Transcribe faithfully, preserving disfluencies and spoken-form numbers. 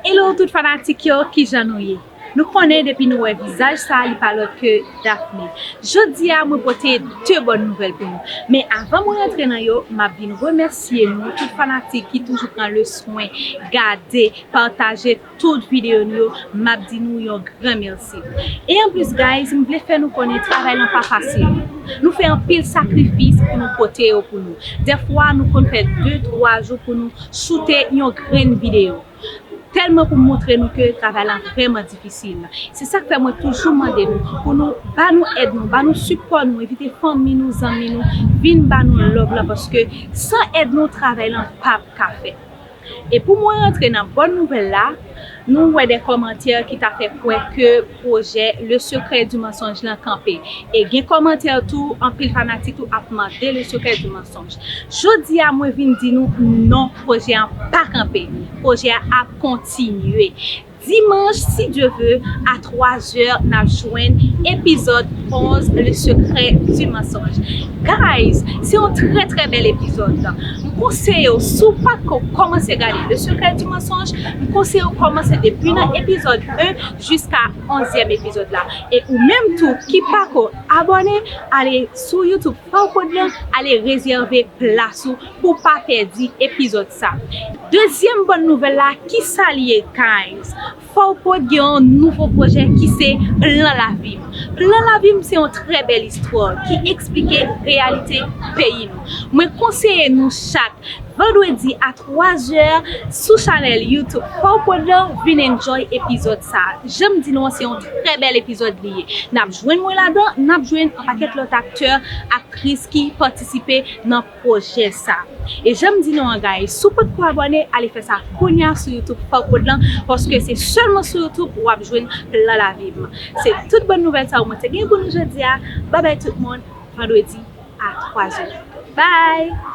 Hello tout fanatik yo, kijan nou ye? Nou konnen depi nou wè vizaj sa, li pa lòt ke Daphné. Jodi a mwen pote de bòn nouvèl pou nou. Men avan mwen rantre nan yo, m ap vin remèsye nou tout fanatik ki toujou pran le swen gade, pataje tout videyo nou yo. M ap di nou yon gran mèsi. E anplis guys, m vle fè nou konnen travay lan pa fasil. Nou fè anpil sakrifis pou nou pote yo pou nou. Dèfwa nou konn fè de twa jou pou nou choute yon grenn videyo. Tèlman pou montre nou ke travay lan vrèman difisil. Se sa k fè mwen toujou mande nou pou nou ba nou èd nou, ba nou sipò nou, envite fanmi nou, zanmi nou vin ba nou love lan, paske san èd nou travay lan p ap ka fèt. E pou mwen rantre nan bòn nouvèl la, nou wè de kòmantè ki ta fè kwè ke pwojè Le Secret du Mensonge lan kanpe. E gen kòmantè tou, anpil fanatik tou ap mande Le Secret du Mensonge. Jodi a mwen vin di nou non, pwojè an pa kanpe. Pwojè a ap kontinye. Dimanch, si Dye ve, a twa zè, n ap jwenn epizòd onz, Le Secret du Mensonge. Guys, se yon trè trè bèl epizòd. M konseye w, si w pa t ko kòmanse gade Le Secret du Mensonge, m konseye w kòmanse depi nan epizòd en jiska onzyèm epizòd la. E ou menm tou ki pa ko abòne, ale sou YouTube Fawpod lan, ale rezève plas ou pou w pa pèdi epizòd sa. Dezyèm bòn nouvèl la, kisa l ye, guys? Fawpod gen yon nouvo pwojè ki se Plan Lavi m. Plan Lavi m se yon trè bèl istwa ki eksplike reyalite peyi nou. Mwen konseye nou chak vandredi a twa zè sou chanèl YouTube Fawpod lan, vin enjoy epizòd sa. Jan m di nou an, se yon trè bèl epizòd li ye. N ap jwenn mwen ladan, n ap jwenn yon pakèt lòt aktè, aktris ki patisipe nan pwojè sa. E jan m di nou an, guys, si w potko abòne, ale fè sa kounye a sou YouTube Fawpod lan, paske se sèlman sou YouTube w ap jwenn Plan Lavi m. Se tout bòn nouvèl sa yo mwen te gen pou nou jodi a. Babay tout moun, vandredi a twa zè. Bye!